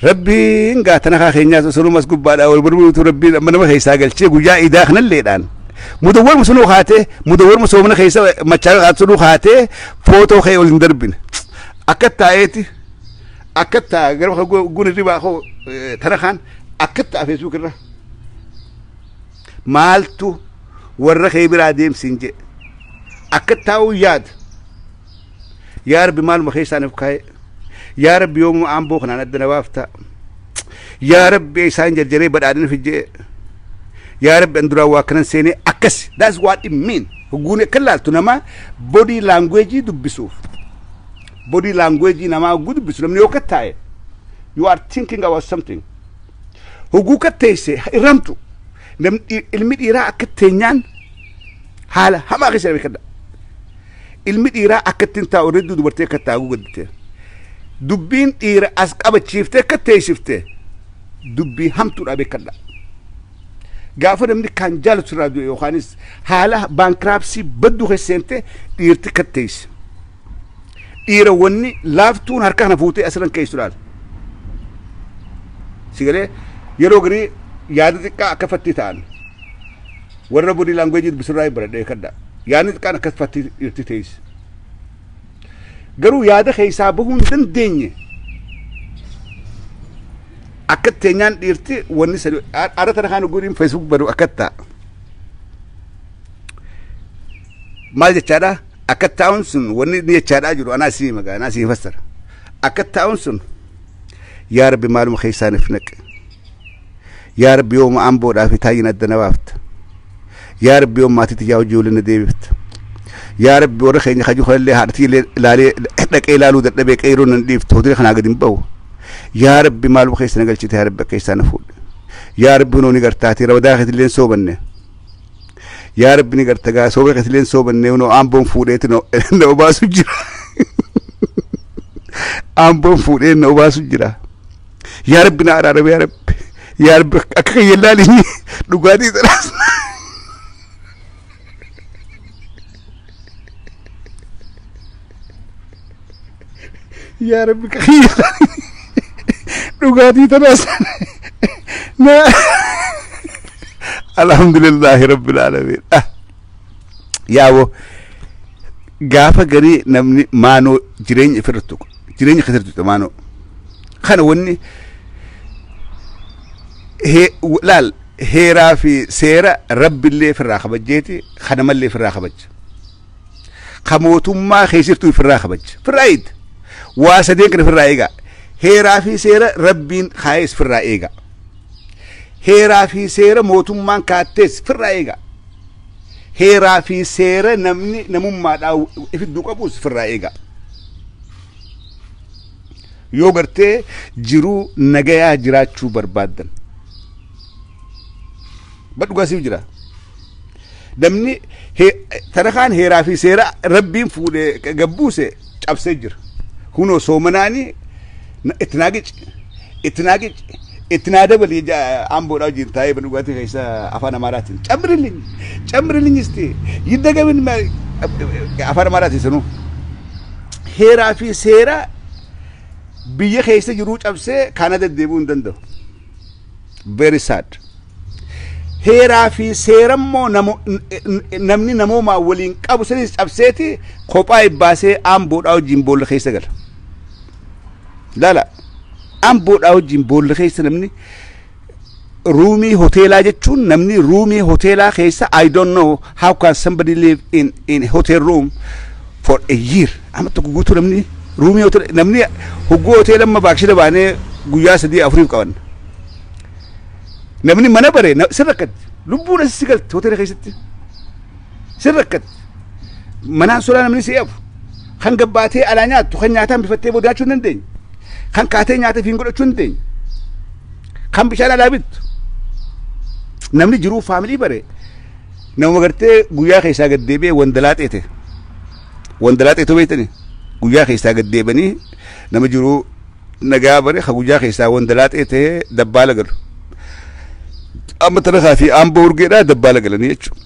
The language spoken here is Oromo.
Rabbiin gaatana kaa keenyaas osoo gubbaadhaa wal barbaadu rabbiin amma nama keessaa galchee guyyaa idaa kanalleedhaan mudawwarma sunuu kaatee mudawwarma soomana keessa machaa kaatu sunuu kaatee footoo kee ol hin darbine akka taa'eeti akka taa gara guni ribaa koo tana kaan akka ta'a feesbuuk irra maaltu warra kee biraa deemsiin jedhe akka taa'uu yaada yaa rabbi maaluma keessaaniif kaa'e yaa rabbi yoomuma aamboo kanaan adda na baafta yaa rabbi isaan jarjaree badhaadhina fijjee yaa rabbi an duraan waa kanan seenee akkas that's what it mean hogguun akka laaltu nama body language dubbisuuf body language namaa hogguu dubbisu namni yoo kattaa'e you are thinking about something hogguu katteesse irramtu namni ilmi dhiiraa akka teenyaan haala hamaa keessa beekadha ilmi dhiiraa akka ittiin taa'u redduu dubartii akka taa'u gaddite dubbiin dhiira as qabachiiftee akka teessifte dubbii hamtuudha beekadha gaafa namni kan jaalatu irraa du'e yookaanis haala baankraapsii badduu keessa seente dhiirti katteesse dhiira wanni laaftuun harka kana fuutee asirran keessu laal si galee yeroo garii yaada xiqqaa akka fattii ta'an warra body language dubbisirraa baradhee beekadha yaadni xiqqaan akka fattii dhiirti teesse garuu yaada keessaa bahuu hin dandeenye akka teenyaan dhiirti wanni sadi ara tana kaan godhin Facebook badu akka ta'a maal jechaadha akka taa'uun sun wanni inni jechaadhaa jiru anaa sii magaa anaa sii fassara akka taa'uun sun yaa rabbi maaluma keessaaniif naqe yaa rabbi yooma amboodhaa fi taayyin adda na baafta yaa rabbi yooma maatii tiyyaa hojii waliin na deebifta yaa rabbi warra keenya kajuu kanallee haadhatii ilaalee dhaqee ilaaluu dadhabee qeeroo nan dhiiftu hoteela kanaa gadi hin bahu yaa rabbi maaluma keessa na galchite yaa rabbi akka keessaa na fuudhe yaa rabbi hunoo ni gartaati rabadaa keetillee hin soobanne yaa rabbi ni garta gaa sooba keetillee hin soobanne hunoo amboon fuudheeti na obaasu jira amboon fuudhee na obaasu jira yaa rabbi na araarame yaa rabbi yaa rabbi akka kiyya ilaalinyi dhugaatii tanaas yaa rabbi akka kiyya ilaalinyi dhugaatii tanaas na alhamdulillahi rabbil alamin yaaboo gaafa garii namni maanoo jireenya ofirra tuqu jireenya keessatti tuqu maanoo kana wanni laal heeraa fi seera rabbillee ofirraa kabajjeeti kanamallee ofirraa kabaja ka mootummaa keessattuu ofirraa kabaja ofirraa eega waa sadeen kana ofirraa eega heeraa fi seera rabbiin kaayes ofirraa eega heeraa fi seera mootummaan kaattees ofirraa eega heeraa fi seera namni namummaadhaa ifidduu qabus ofirraa eega yoo gartee jiruu nagayaa jiraachuu barbaaddan badhugaasiif jira namni tarakaan heeraa fi seera rabbiin fuudhee gabbuuse cabsee jira kunoo soomanaani itti naagici itti naagici itti naa dabali amboodhaa wajjin taa'ee dhugaatii keessa afaan amaaraatiin camrilin camrilin isti yiddagamin afaan amaaraatiin sanuu heeraa fi seera biyya keessa jiruu cabsee kana deddeebi'uu hin danda'u very sad heeraa fi seera immoo namni namoomaa waliin qabu sanis cabseeti kophaa ibbaasee amboodhaa wajjin boolla keessa gala laala amboodhaa wajjin boolla keessa namni ruumii hoteelaa jechuun namni ruumii hoteelaa keessa I don't know how can somebody live in hotel room for a year amma tokko guutuu namni ruumii hoteela namni hogguu hoteela amma baakshida baanee guyyaa 3 4 qaban namni mana bare sirra akkatti lubbuun as si galte hoteela keessatti sirra akkatti manaan sodaa namni si eefu kan gabbaatee alaa nyaattu kan nyaataan bifattee booda nyaachuu hin dandeenye kan kaatee nyaata fiin godhachuu hin dandeenye kan bishaan alaa bittu namni jiruu faamilii bare nama gartee guyyaa keessaa gad deebi'ee wandalaa xeete wandalaa xeetoo beektanii guyyaa keessaa gad deebanii nama jiruu nagaa bare ka guyyaa keessaa wandalaa xeetee dabbaala galu amma tanakaa fi amboo urgeedhaa dabbaala galanii jechuudha.